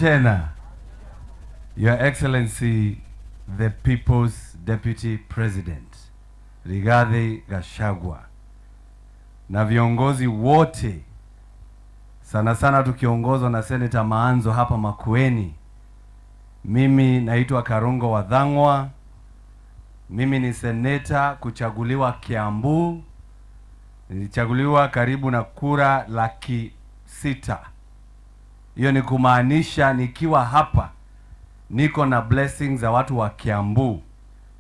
Tena, Your Excellency, the People's Deputy President Rigathi Gachagua na viongozi wote, sana sana tukiongozwa na Senator Maanzo hapa Makueni. Mimi naitwa Karungo Wathang'wa, mimi ni seneta kuchaguliwa Kiambu. Nilichaguliwa karibu na kura 600,000. Hiyo ni kumaanisha nikiwa hapa niko na blessings za watu wa Kiambu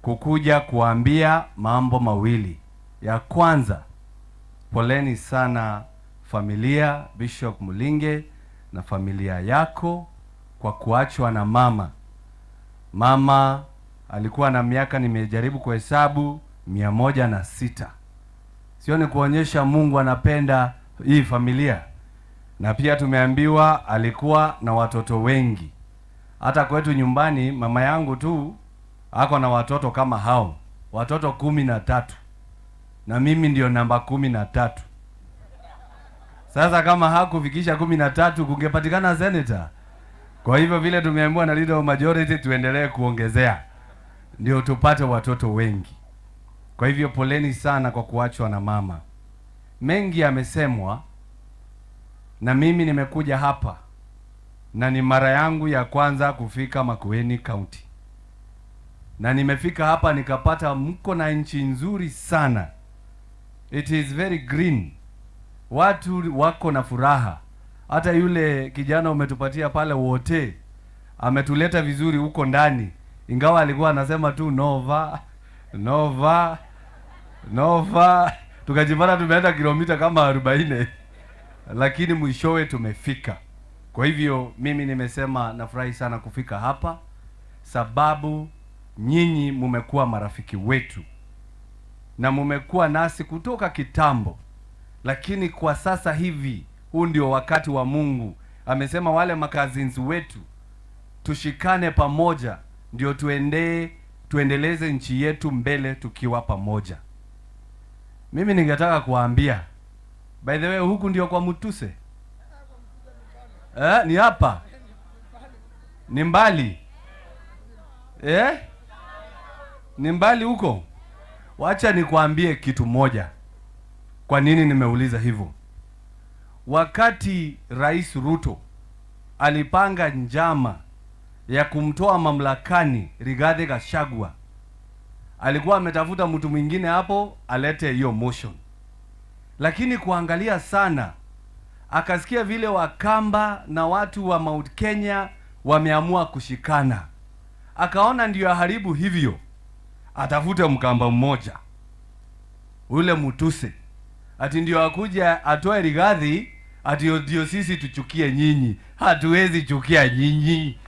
kukuja kuambia mambo mawili. Ya kwanza, poleni sana familia Bishop Mulinge na familia yako kwa kuachwa na mama. Mama alikuwa na miaka, nimejaribu kuhesabu, 106. Sio ni kuonyesha Mungu anapenda hii familia. Na pia tumeambiwa alikuwa na watoto wengi. Hata kwetu nyumbani mama yangu tu ako na watoto kama hao, watoto 13, na mimi ndio namba 13. Sasa kama hakufikisha 13 kungepatikana senator. Kwa hivyo vile tumeambiwa na leader of majority, tuendelee kuongezea ndio tupate watoto wengi. Kwa hivyo poleni sana kwa kuachwa na mama. Mengi yamesemwa, na mimi nimekuja hapa na ni mara yangu ya kwanza kufika Makueni County, na nimefika hapa nikapata mko na nchi nzuri sana. It is very green, watu wako na furaha. Hata yule kijana umetupatia pale wote ametuleta vizuri huko ndani, ingawa alikuwa anasema tu nova nova nova, tukajipata tumeenda kilomita kama 40, lakini mwishowe tumefika. Kwa hivyo mimi nimesema nafurahi sana kufika hapa, sababu nyinyi mumekuwa marafiki wetu na mumekuwa nasi kutoka kitambo, lakini kwa sasa hivi huu ndio wakati wa Mungu. Amesema wale macousins wetu tushikane pamoja, ndio tuendeleze nchi yetu mbele tukiwa pamoja. Mimi ningetaka kuwaambia, by the way, huku ndio kwa Mutuse, eh, ni hapa, ni mbali, eh? Ni mbali huko. Wacha nikwambie kitu moja. Kwa nini nimeuliza hivyo? Wakati Rais Ruto alipanga njama ya kumtoa mamlakani Rigathi Gachagua, alikuwa ametafuta mtu mwingine hapo alete hiyo motion, lakini kuangalia sana akasikia vile Wakamba na watu wa Mount Kenya wameamua kushikana, akaona ndio aharibu hivyo, atafute Mkamba mmoja ule Mutuse, ati ndio akuja atoe Rigathi, ati ndio sisi tuchukie nyinyi. Hatuwezi chukia nyinyi,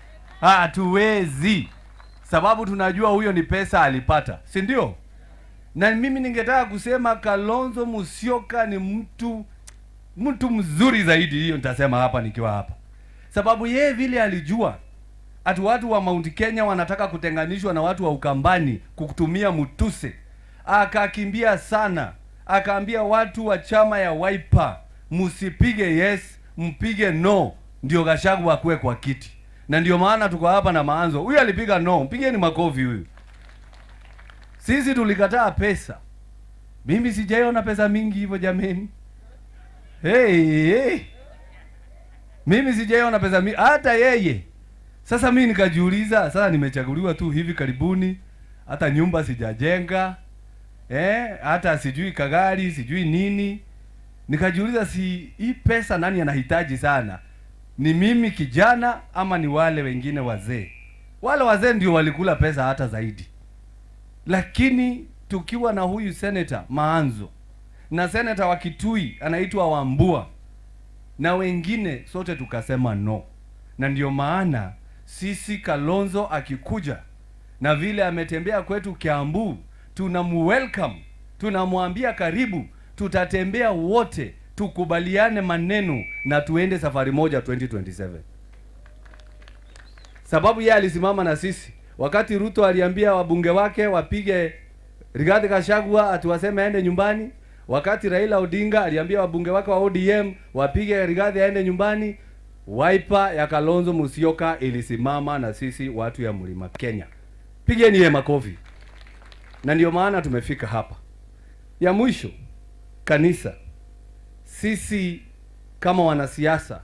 hatuwezi, sababu tunajua huyo ni pesa alipata, si ndio? Na mimi ningetaka kusema Kalonzo Musyoka ni mtu mzuri zaidi, hiyo nitasema hapa nikiwa hapa, sababu yeye vile alijua ati watu wa Mount Kenya wanataka kutenganishwa na watu wa Ukambani kutumia Mutuse, akakimbia sana, akaambia watu wa chama ya Wiper, msipige yes, mpige no, ndio Gachagua akuwe kwa kiti. Na ndio maana tuko hapa na Maanzo. Huyu alipiga no, mpigeni makofi huyu. Sisi tulikataa pesa. Mimi sijaiona pesa mingi hivyo jameni. Hey, hey. Mimi sijaiona pesa mingi hata yeye. Sasa mimi nikajiuliza, sasa nimechaguliwa tu hivi karibuni, hata nyumba sijajenga, hata sijui kagari, sijui nini. Nikajiuliza, si hii pesa nani anahitaji sana? Ni mimi kijana ama ni wale wengine wazee? Wale wazee ndio walikula pesa hata zaidi. Lakini tukiwa na huyu senator Maanzo na senator wa Kitui anaitwa Wambua na wengine sote tukasema no, na ndio maana sisi Kalonzo akikuja na vile ametembea kwetu Kiambu, tunamuwelcome, tunamwambia karibu, tutatembea wote, tukubaliane maneno na tuende safari moja 2027. Sababu yeye alisimama na sisi wakati Ruto aliambia wabunge wake wapige Rigathi Gachagua ati waseme aende nyumbani, wakati Raila Odinga aliambia wabunge wake wa ODM wapige Rigathi aende nyumbani. Wiper ya Kalonzo Musyoka ilisimama na sisi watu ya Mlima Kenya. Pigeni ye makofi. Na ndio maana tumefika hapa. Ya mwisho, kanisa. Sisi kama wanasiasa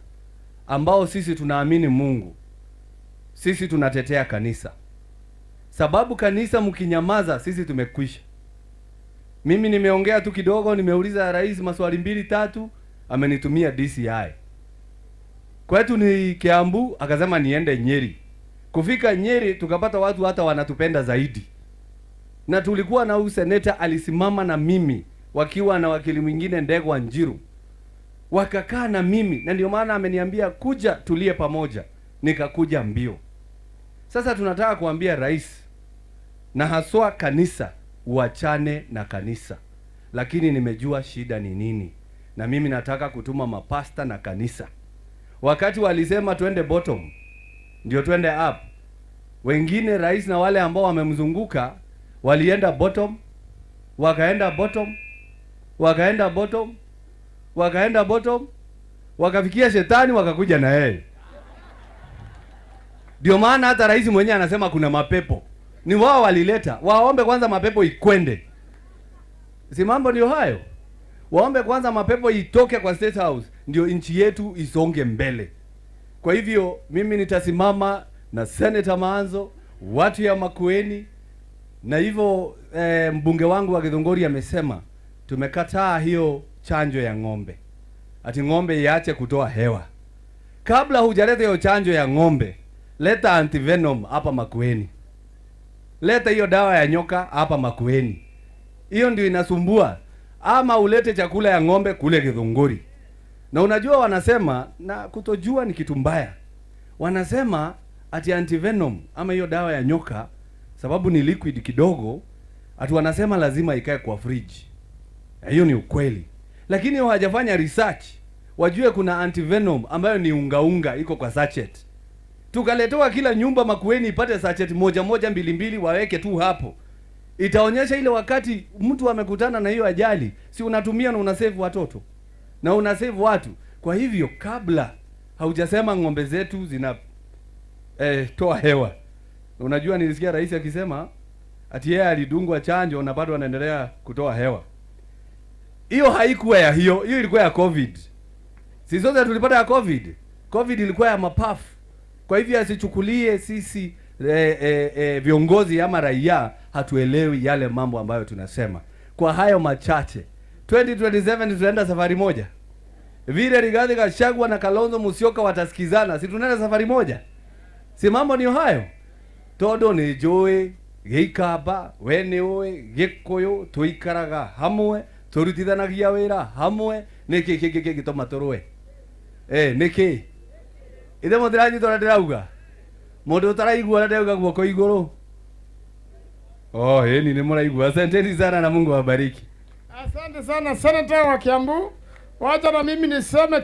ambao sisi tunaamini Mungu, sisi tunatetea kanisa, sababu kanisa mkinyamaza, sisi tumekwisha. Mimi nimeongea tu kidogo, nimeuliza rais maswali mbili tatu, amenitumia DCI. Kwetu ni Kiambu, akasema niende Nyeri. Kufika Nyeri tukapata watu hata wanatupenda zaidi, na tulikuwa na huyu seneta alisimama na mimi wakiwa na wakili mwingine Ndegwa Njiru, wakakaa na mimi, na ndio maana ameniambia kuja tulie pamoja, nikakuja mbio. Sasa tunataka kuambia rais na haswa kanisa, uachane na kanisa, lakini nimejua shida ni nini, na mimi nataka kutuma mapasta na kanisa. Wakati walisema twende bottom ndio twende up, wengine rais na wale ambao wamemzunguka walienda bottom, wakaenda bottom, wakaenda bottom, wakaenda bottom, wakafikia shetani, wakakuja na yeye. Ndio maana hata rais mwenyewe anasema kuna mapepo, ni wao walileta. Waombe kwanza mapepo ikwende, si mambo ndio hayo? Waombe kwanza mapepo itoke kwa State House, ndio nchi yetu isonge mbele. Kwa hivyo mimi nitasimama na Senator Maanzo, watu ya Makueni, na hivyo mbunge wangu wa Githunguri amesema tumekataa hiyo chanjo ya ng'ombe, ati ng'ombe iache kutoa hewa. Kabla hujaleta hiyo chanjo ya ng'ombe, leta antivenom hapa Makueni, leta hiyo dawa ya nyoka hapa Makueni. Hiyo ndio inasumbua, ama ulete chakula ya ng'ombe kule Githunguri. Na unajua wanasema, na kutojua ni kitu mbaya, wanasema ati antivenom ama hiyo dawa ya nyoka, sababu ni liquid kidogo, ati wanasema lazima ikae kwa fridge. Hiyo ni ukweli, lakini hawajafanya research wajue kuna antivenom ambayo ni ungaunga iko kwa sachet. Tukaletewa kila nyumba Makueni ipate sachet moja moja mbili mbili, waweke tu hapo, itaonyesha ile wakati mtu amekutana na hiyo ajali, si unatumia na unasave watoto na unasave watu. Kwa hivyo kabla haujasema ng'ombe zetu zina toa hewa, unajua nilisikia rais akisema ati yeye alidungwa chanjo na bado anaendelea kutoa hewa. Hiyo haikuwa ya hiyo, hiyo ilikuwa ya COVID. Sisi sote tulipata ya COVID. COVID ilikuwa ya mapafu. Kwa hivyo asichukulie sisi viongozi ama raia hatuelewi yale mambo ambayo tunasema. Kwa hayo machache, 2027 tutaenda safari moja. Vile Rigathi Gachagua na Kalonzo Musyoka watasikizana, si tunaenda safari moja? Si mambo niyo hayo? Tondu ni njũĩ gĩikamba we nĩ ũĩ gĩkũyũ tũikaraga hamwe tũrutithanagia wĩra hamwe nĩkĩ kĩngĩ kĩngĩtũma tũrũe nĩkĩ ithe mũtiranyita ũrĩa ndĩrauga? Mũndũ ũtaraigua ũrĩa ndĩrauga guoko igũrũ. Oh, ĩni nĩ mũraigua. Asanteni sana na Mungu awabariki. Asante sana, Senator wa Kiambu. Wacha na mimi niseme